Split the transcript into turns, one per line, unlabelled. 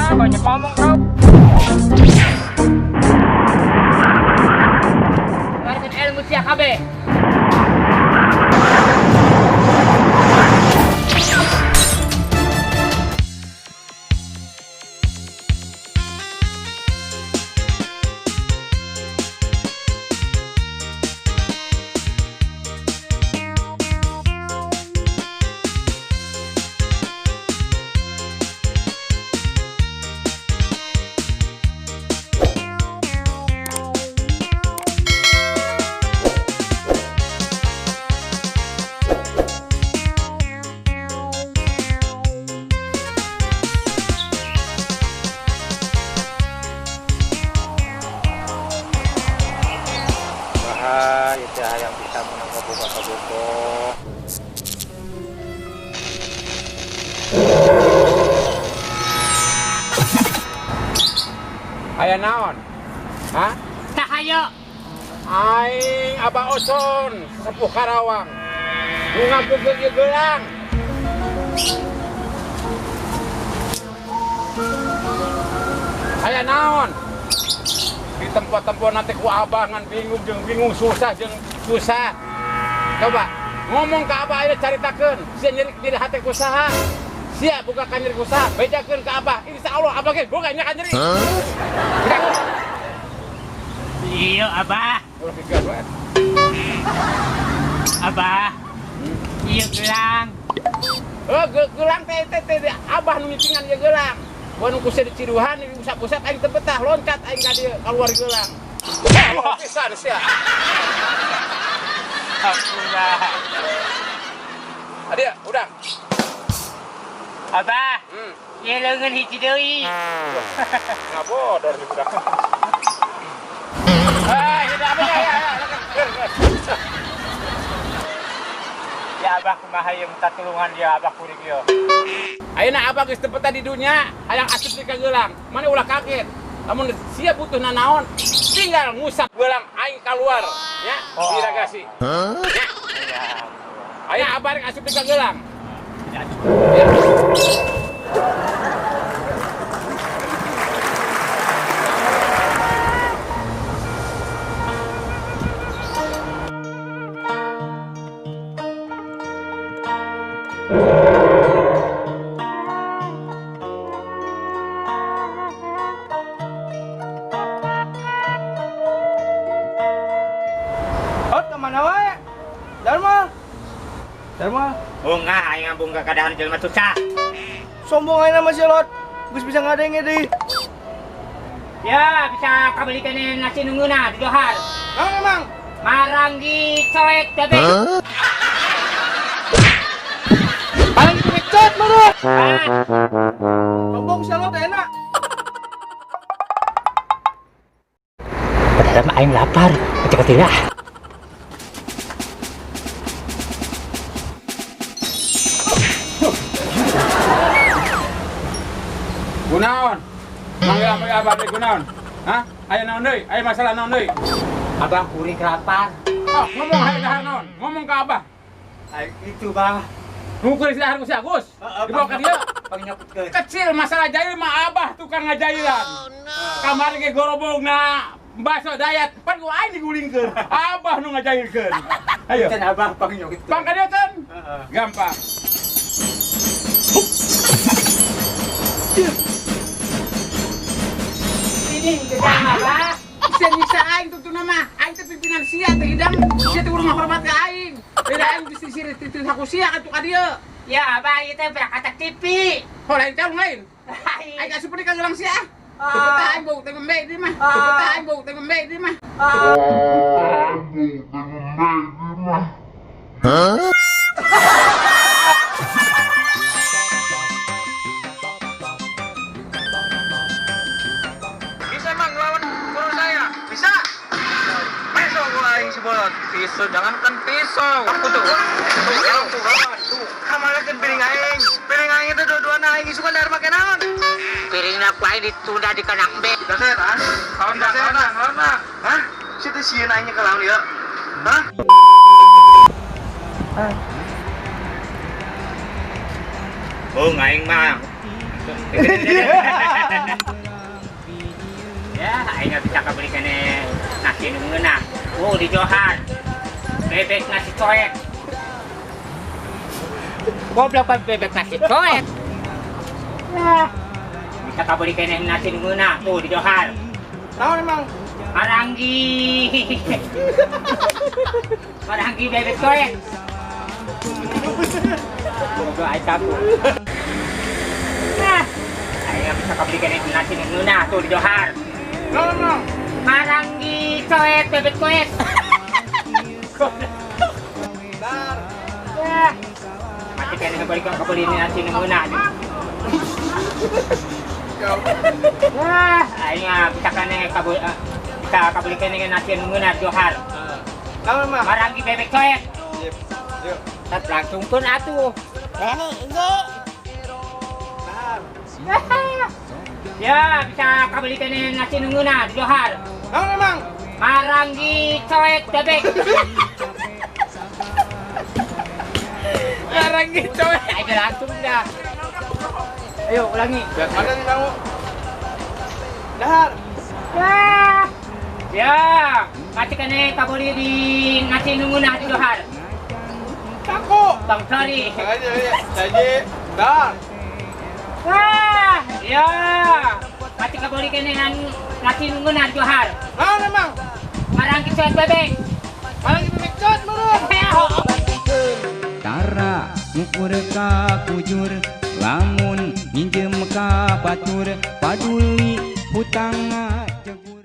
Banyak ngomong kau. Keluarkan ilmu sia kabeh.
Itu yang bisa menang kabuka-kabuko.
Aya naon? Hah?
Tahayo.
Aing Abah Oson, sesepuh Karawang. Nu ngabukeun ieu gelang. Aya naon? Di tempat-tempat nanti ku abah ngan bingung jeung bingung susah jeung susah. Coba ngomong ke abah ayeuna caritakeun, sia nyeri diri hate ku saha? Sia buka ka nyeri ku saha? Bejakeun ka abah. Insya Allah abah ge boga nya ka nyeri.
Iya, Abah.
Ulah gegas we.
Abah. Iya gelang.
Oh, gelang teh teh teh abah nu ngicingan ieu gelang. Gua nu kusia di Ciduhan di usap-usap aing teu betah loncat aing ka dieu keluar gelang. Wah, pisan sia.
Ampura.
Adia, udah.
Abah. Ieu leungeun hiji deui.
Ngabodor nih budak. Ah, ini apa ya? Ya, ya.
Ya abah kumaha ieu minta tulungan dia abah kuring ieu.
Ayeuna abah geus teu betah di dunya, hayang asup di ka gelang. Mana ulah kaget. Lamun sia butuh nanaon, tinggal ngusap gelang aing keluar, ya.
Oh.
Diragasi. Ya.
Ya.
Ayeuna abah rek asup di ka gelang.
Ya.
Ya.
Ot, kemana wae? Dharma. Dharma.
Oh enggak, aing ngambung ka kadahan jelema susah.
Sombong aja nama si Lot. Geus bisa ngadenge deui.
Ya, bisa kabelikeun nasi nungeuna di dohar.
Naon emang?
Maranggi coek bebek.
Paling dipecet baru.
Ah,
Sombong si Lot enak.
padahal mah aing lapar. Kecil-kecil lah.
Gunaon? Manggil apa abah deui gunaon? Hah? Aya naon deui? Aya masalah naon deui?
Abah kuring lapar.
Oh, ngomong hayo dahar naon? Ngomong ke abah.
Aing itu, Bang.
Ngukur si dahar ku si Agus. Dibawa ka dieu.
Pangnyokutkeun.
Kecil masalah jahil mah abah tukang ngajailan. Kamari ge gorobongna bakso dayat, pan ku aing digulingkeun. Abah nu ngajailkeun. Ayo.
Can abah pangnyokutkeun.
Pang ka dieu can.
Heeh.
Gampang.
Ini gegang abah.
Sia nyiksa aing tutuna mah. Aing teh pimpinan sia teh hidang. Sia teh kudu ngahormat ka aing. Beda aing geus disiri titih aku sia ka ka dieu.
Ya abah ieu teh berangkat TV.
Oh lain calon lain.
Lain.
Aing asup di ka gelang sia. Teu betah aing bau teh membe di mah. Teu betah aing bau teh membe di mah.
Bisa emang ngelawan guru saya? Bisa. Pisau gua aing si bolot. Pisau jangankan pisau. Aku tuh. Tuh, tuh. Kamalakeun piring aing. Piring aing itu dua-duana aing isukan dari make naon?
Piringna ku aing ditunda di kanang B.
Dasar, ah. Kawan dasar, kawan. Hah? Si teh sieun aingnya ka lawan ieu. Hah?
Oh, aing mah. Ya, aing bisa kabeli kene nasi nu ngeunah. Oh, di Johar. Bebek nasi coek. Goblok kan bebek nasi coek. Nah, bisa kabeli kene nasi nu ngeunah tuh di Johar.
Naon emang?
Maranggi. Maranggi bebek coek. Goblok aing tahu. Nah, aing bisa kabeli kene nasi nu ngeunah tuh di Johar.
Naon emang?
Maranggi coet bebek coet.
Dar.
Ya. Mati kene kabeli kabeli nasi nu ngeunah. Wah, aing bisa kene kabeli bisa kabeli kene nasi nu ngeunah Johar.
Naon emang?
Maranggi bebek coet.
Yuk. Yuk.
Tat langsung pun atuh.
Ini ini.
Dar.
Ya, bisa kabeli kene nasi nu ngeunah di Johar.
Naon emang?
Maranggi coet bebek.
Maranggi coet.
Ayo langsung dah. Ayo ulangi.
Mana nih kamu? Dahar.
Ya. Ya, masih kene kabeli di nasi nu ngeunah di Johar.
Takut.
Bang sorry.
Saji. Dar.
Wah, ya. Masih kabeli kene nasi nu ngeunah di Johar.
Naon emang?
Maranggi coet bebek.
Maranggi bebek coet meureun.
Tara ngukur ka kujur lamun minjem ka batur paduli hutang jegur.